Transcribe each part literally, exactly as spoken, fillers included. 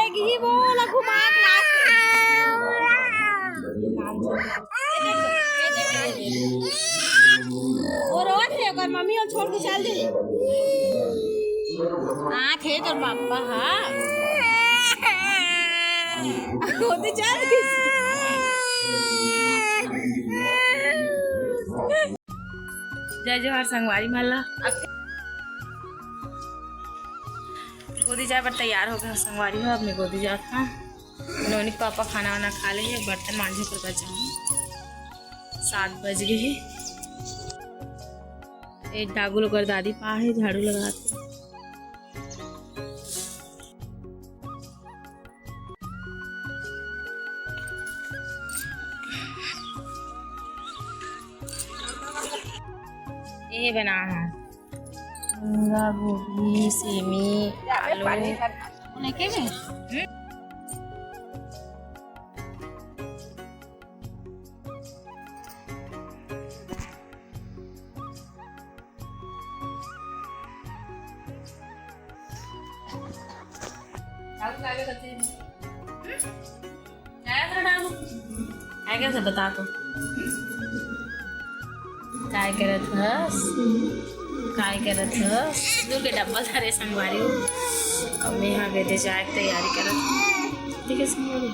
कि वो ला घुमा के लात हे। वो रोवत हे, ओकर मम्मी वो छोड़ के चल दे। आत हे तोर पापा, हाँ। वो तो चल दे। जय जोहार संगवारी मन ला। गोदी जाए बर तैयार हो गए संगवारी हो। अब मैं गोदी जात हूँ। नोनी के पापा खाना वाना खा ले हे, बर्तन मांजे पर बचा हूँ। सात बज गए हे। ए डागू लोकर दादी पा हे, झाड़ू लगात हे। ये बना है झींगा, गोभी, सेमी, आलू। काय करत हस? बता तो। काय करत हस? काय करत हस? तू के डब्बा धरे संगवारी हो। अब मैं यहाँ बेटे जाए के तैयारी करत हूँ। ठीक है संगवारी।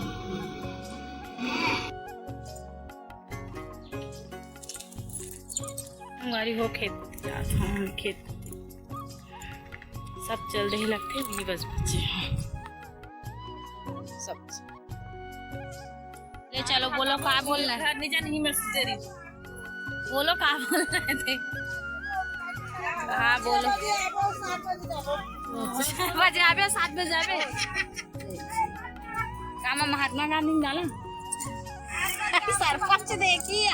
संगवारी हो खेत कोती जात हूँ, खेत कोती। सब चल दे लगथे, भी बस बच्चे हैं। सब ले चलो, बोलो का बोलना है? घर नहीं जानी, मैं तेरी। बोलो का बोलना है ते? हाँ, बोलो। छह बजे आबे, सात बजे आबे। का मैं महात्मा गांधी में जाना? सरपंच देखिए।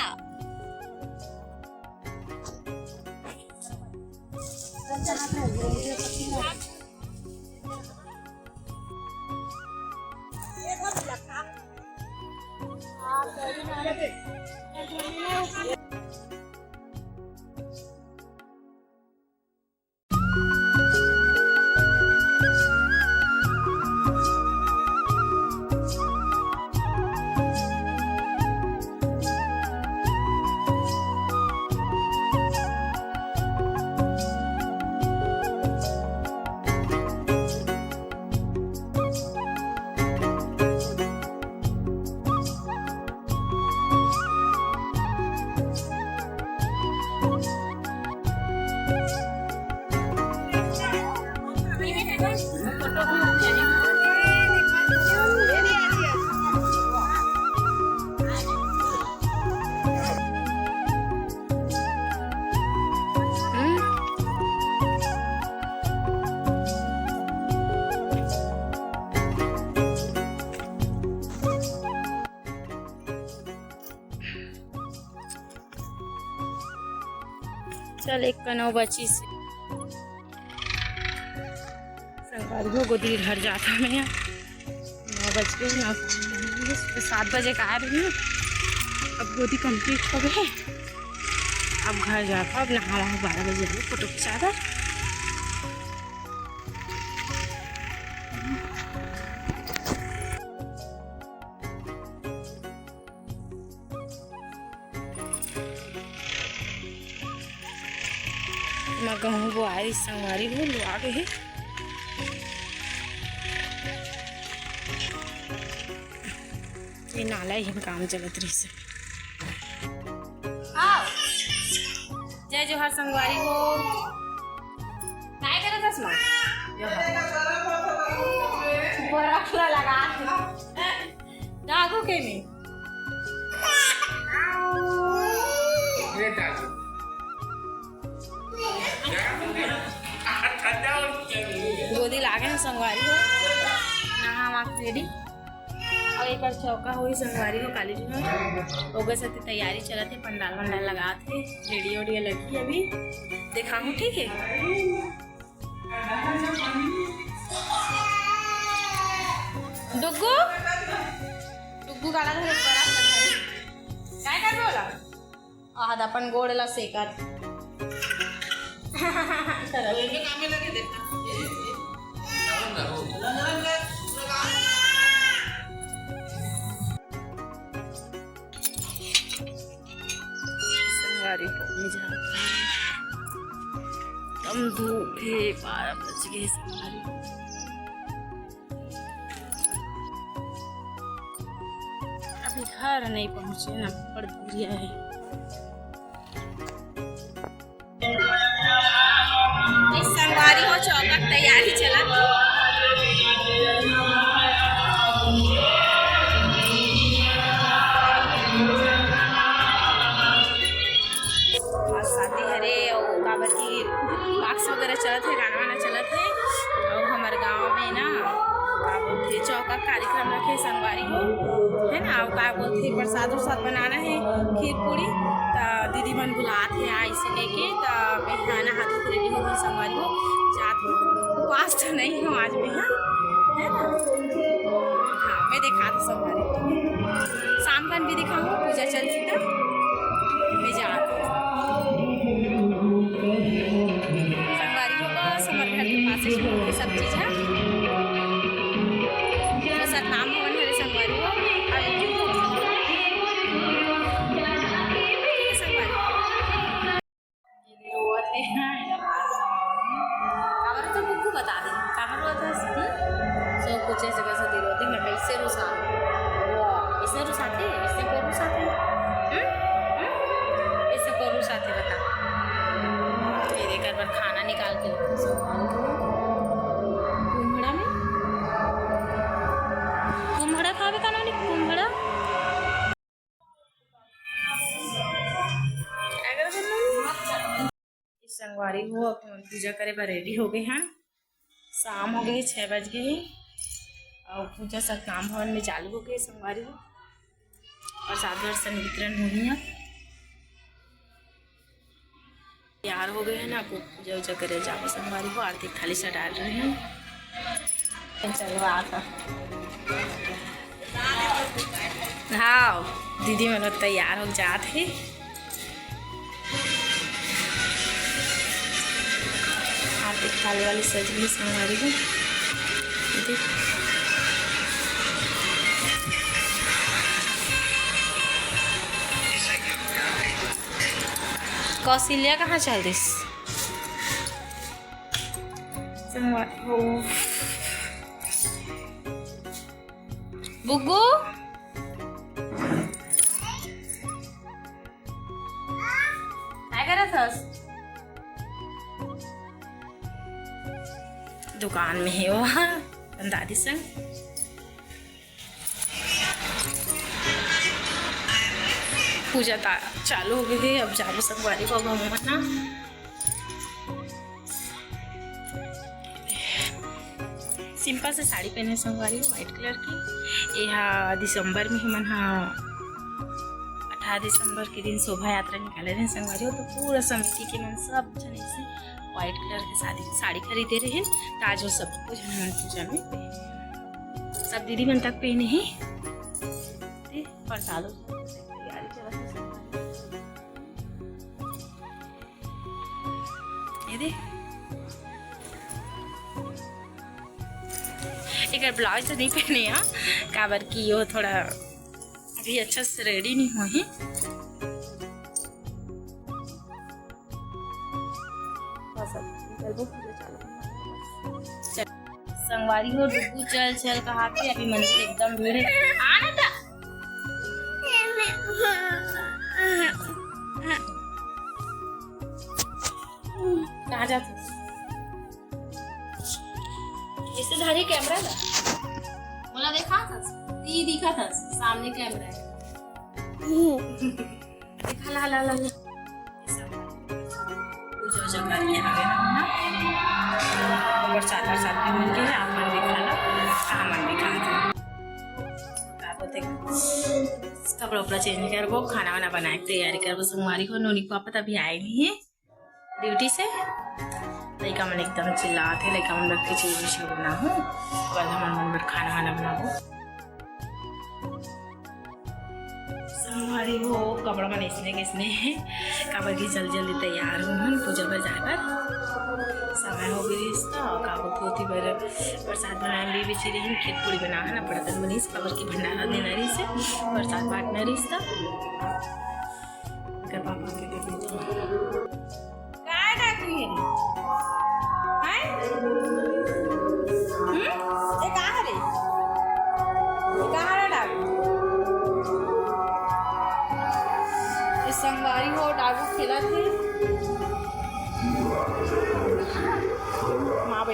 चल, एक कनव बचिस। संगवारी हो, गोदी घर जात हन मैं। नौ बज गए, नौ, सात बजे का आ रही हूँ। अब गोदी complete हो गए, अब घर जात हन। अब नहावा हूँ, बारह बजे आबे फोटो खिंचा कर। मैं गहूं बोआरी संगवारी हो, लुआ गे हे। ये नाला ही काम चलत रहिस हे। आओ। जय जोहार संगवारी हो। काय करत हस माँ? जोहार। बरफ ला लगा। डागू के में। गोदी लागे हे संगवारी हो। नहा वा के ready। अउ एक बार चौका होई संगवारी हो काली जी में। ओकर साथे तैयारी चलत हे, पंडाल वंडाल लगात हे, रेडियो उडियो लगी अभी। देखाहूँ, ठीक है? डुग्गू, डुग्गू काला धरे बड़ा पत्थर। काय करबे ओला? आहा, त अपन गोड़ ला सेकत। चलो। एमे कामे लगे देखा। सावन ना हो। कम धूप हे, बारह बज गे संगवारी। अभी घर नहीं पहुँचे ना, बड़ दूरिया हे। ए संगवारी हो, चौका के तैयारी चलत हे। आज शादी हरे, अउ काबर की box वगैरह चलत हे, गाना वाना चलत हे, अउ हमर गाँव में ना का बोलथे, चौका कार्यक्रम रखे संगवारी हो, है ना। अउ का बोलथे, प्रसाद उरसाद बनाना हे, खीर पूरी, त दीदी मन बुलात हे, आइसे लेके, त मैं हा नहा धो के ready हो गई संगवारी हो, जात हो, उपास तो नहीं हूँ आज मैं, हाँ, है ना। हाँ, मैं देखा था संगवारी, शाम कन भी दिखाऊँ, पूजा चलती त मैं जात हूँ। संगवारी हो, बस हमर घर के पास ही सब चीज है। तो सतनाम भवन हरे संगवारी हो। अब ये संगवारी हो। ये रोवत हे, हाँ, ये बात समझ में। काबर तो बुग्गू बता दे, काबर रोवत हस? हम्म? सब कुछ ऐसे कैसे दे रोते, मैं कैसे रुसा? वो, ऐसे रुसाते, ऐसे को रुसाते? हम्म? हम्म? ऐसे को रुसाते, बता। फिर एक बार खाना निकाल के रखो, सब खाओ। कुम्हड़ा में? कुम्हड़ा खावे का ना, कुम्हड़ा? संगवारी हो, अपन पूजा करे बर ready हो गए हैं। शाम हो गए, छः बज गए हैं और पूजा सतनाम भवन में चालू हो गए संगवारी हो। प्रसाद दर्शन वितरण होही अब। तैयार हो गए हैं ना, अब पूजा उजा करे जाबो संगवारी हो। आरती थाली सजा डाल रहे हैं। चलो, आता। हाँ, दीदी मन तैयार हो जात हे। आरती थाली वाली सज गई संगवारी हो। दीदी। कौशल्या कहाँ चल दिस? संगवारी हो। बुग्गू, काय करत हस? दुकान में हे वो, अपन दादी संग। पूजा ता-, चालू हो गई है। अब जाबो संगवारी को, अब हम ना simple से साड़ी पहने संगवारी, white colour की। ये हा दिसंबर में हमन हा अठारह दिसंबर के दिन शोभा यात्रा निकाले रहे संगवारी, तो पूरा समिति के मन सब जने से white colour के साड़ी, साड़ी खरीदे रहे। तो आज वो सब कुछ हमन पूजा में पहने, सब दीदी मन तक पहने ही। प्रसाद तैयारी चलत हे संगवारी। ये दे, एकर blouse तो नहीं पहने हा, काबर कि यो थोड़ा अभी अच्छा से ready नहीं हुआ है। बस अब चलबो पूजा चालू। चल। संगवारी हो, डुगू चल चल कहा के अभी मंदिर एकदम भीड़ है। आना था। कहाँ जात हस? इसे धरी camera ला। मोला देखा था, ई दिखा था सामने camera है। दिखा ला, ला, ला, ला। पूजा उजा करके आ गए हम ना। प्रसाद प्रसाद भी मिल गए, आप मन भी खा ला, हम मन भी खा ला। का बोलते, कपड़ा उपड़ा change करबो, खाना वाना बनाए के तैयारी करबो। संगवारी हो, नोनी के पापा तभी आए नहीं है duty से। लइका मन एकदम चिल्लात हे, लइका मन बर खिचड़ी विचड़ी बनाहूँ, ओकर बाद हमन मन बर खाना वाना बनाबो। संगवारी हो, कपड़ा मन अइसने के अइसने हे, काबर कि जल्दी जल्दी तैयार होहन पूजा बर जाए बर। समय हो गइस त, का बोलथे, ओती बर प्रसाद बनाए में busy रहिन, खीर पूरी बनाहन, अब्बड़ अकन बनिस, काबर कि भंडारा देना रहिस, प्रसाद बांटना रहिस त। एकर पापा के तबीयत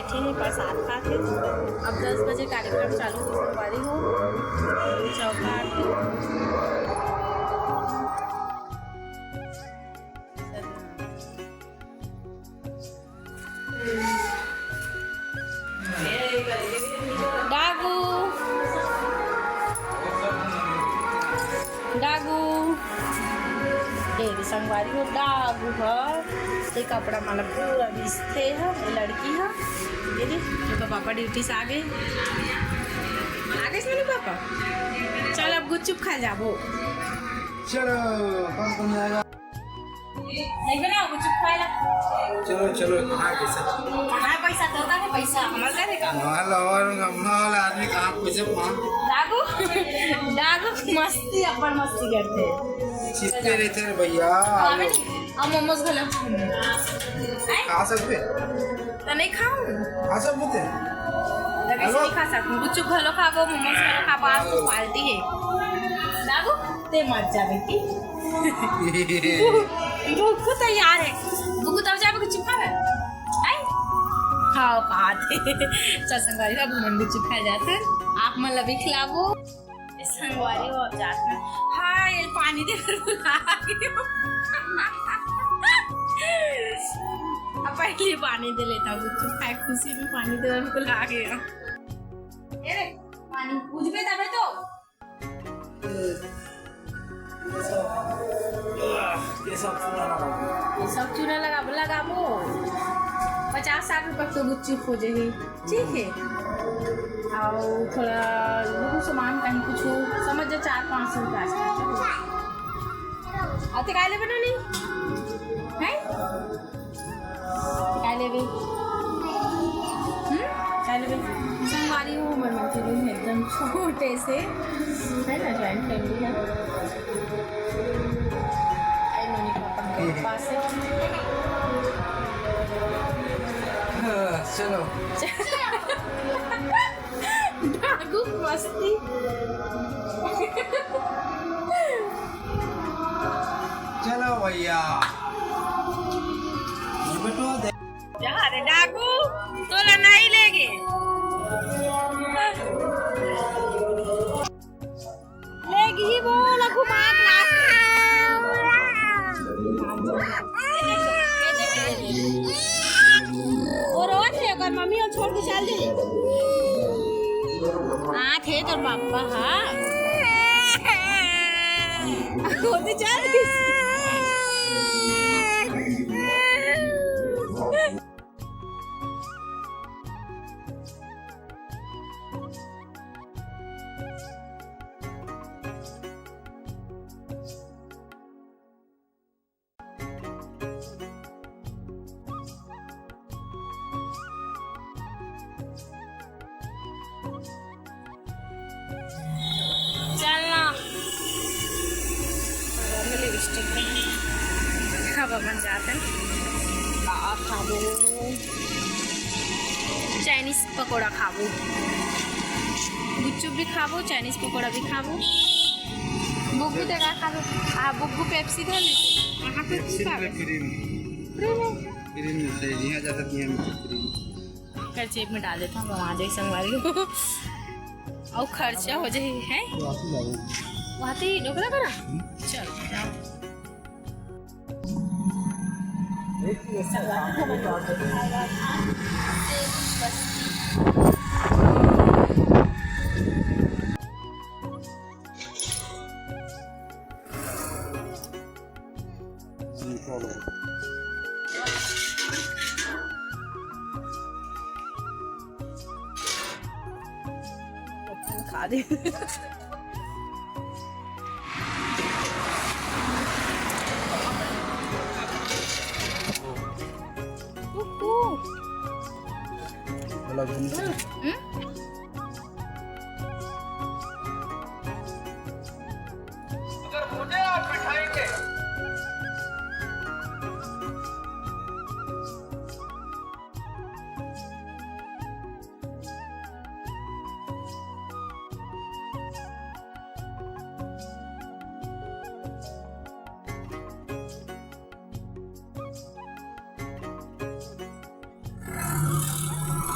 ठीक है, प्रसाद खा के अब दस बजे कार्यक्रम चालू होही संगवारी हो। चौका आरती। डागू, डागू, ए संगवारी हो, डागू ह। ये कपड़ा मन ला पूरा बिसथे ह, ये लड़की ह। ये दे, तो पापा ड्यूटी से आ गए, आ गए इसमें पापा। चल, अब गुपचुप खा जाबो। चलो, कौन कौन जाएगा? नहीं बनाओ, गुपचुप खाएला। चलो, चलो, कहाँ है पैसा? कहाँ है पैसा? तो का है पैसा? हमारे घर है का? हमारा लवर, हमारा वाला आदमी कहाँ पैसा, कहाँ? डागू, डागू मस्ती, अपन मस्ती करते हैं। चिपके रहते हैं भैया। हाँ, बेटी, अब मोमोज घलो खाऊंगी। हैं? खा सकते हैं? तो नहीं खाऊं। खा सकते हैं। लगे से हेलो। नहीं खा सकूं। गुपचुप घलो खाबो, मोमोज घलो खाबो, आज तो पार्टी है। डागू, ते मत जा बेटी। बुग्गू तैयार है। बुग्गू तब जाबे गुपचुप खाबे। हैं? खाओ, खात। चल संगवारी, अब हमन गुपचुप खाए जात हन। आप मन ला भी खिलाबो। संगवारी हो, अब जात हन। हाँ, ये पानी दे बर बुला के। अब पहले पानी दे लेता हूँ, गुपचुप खाए खुशी में पानी दे बर बुला के। ए रे, पानी पूछबे तबे तो। ये सब, ये सब चूना लगाबो। ये सब चूना लगाबो, लगाबो। पचास साठ रुपया के गुपचुप हो जाही, ठीक है। और थोड़ा लघु सामान कहीं कुछ हो, समझ जा, चार पाँच सौ रुपया आसपास। अउ ते काय लेबे ना नहीं? हैं? काय लेबे? हम्म? काय लेबे? संगवारी हो, हमर मन के रूम एकदम छोटे से, है ना, ज्वाइंट फैमिली है। आई मम्मी पापा के पास है। हाँ, चलो। डाकू मस्ती। चलो भैया। बेटो, दे- जा रे डाकू, तोला नहीं लेगे। लेगही वो ला घुमा के लात। वो रोत हे, ओकर मम्मी वो छोड़ के चल दे। आत हे तोर पापा, हाँ। वो तो चल दिस। चलना। लिपस्टिक में। अब अपन जाते हैं। का खाबो? चाइनीज पकोड़ा खाबो। गुपचुप भी खाबो, चाइनीज पकोड़ा भी खाबो। बुग्गू ते का खाबो? आ, बुग्गू पेप्सी धर ले। वहाँ पे पेप्सी की खाबो? फ्री में। फ्री में? फ्री में से यहाँ जाता, यहाँ में फ्री में। कर जेब में डाल देता हूँ, वहाँ जाए संगवारी हो। और खर्चा हो जाए, हैं? वहाँ से जाओ। वहाँ से ही डोकरा करा? हम्म। चल, जाओ। खा दे। कुकू। हम्म? अगर मुझे आप बिठाएंगे।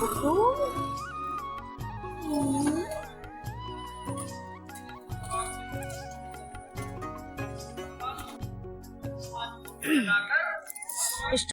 Cool.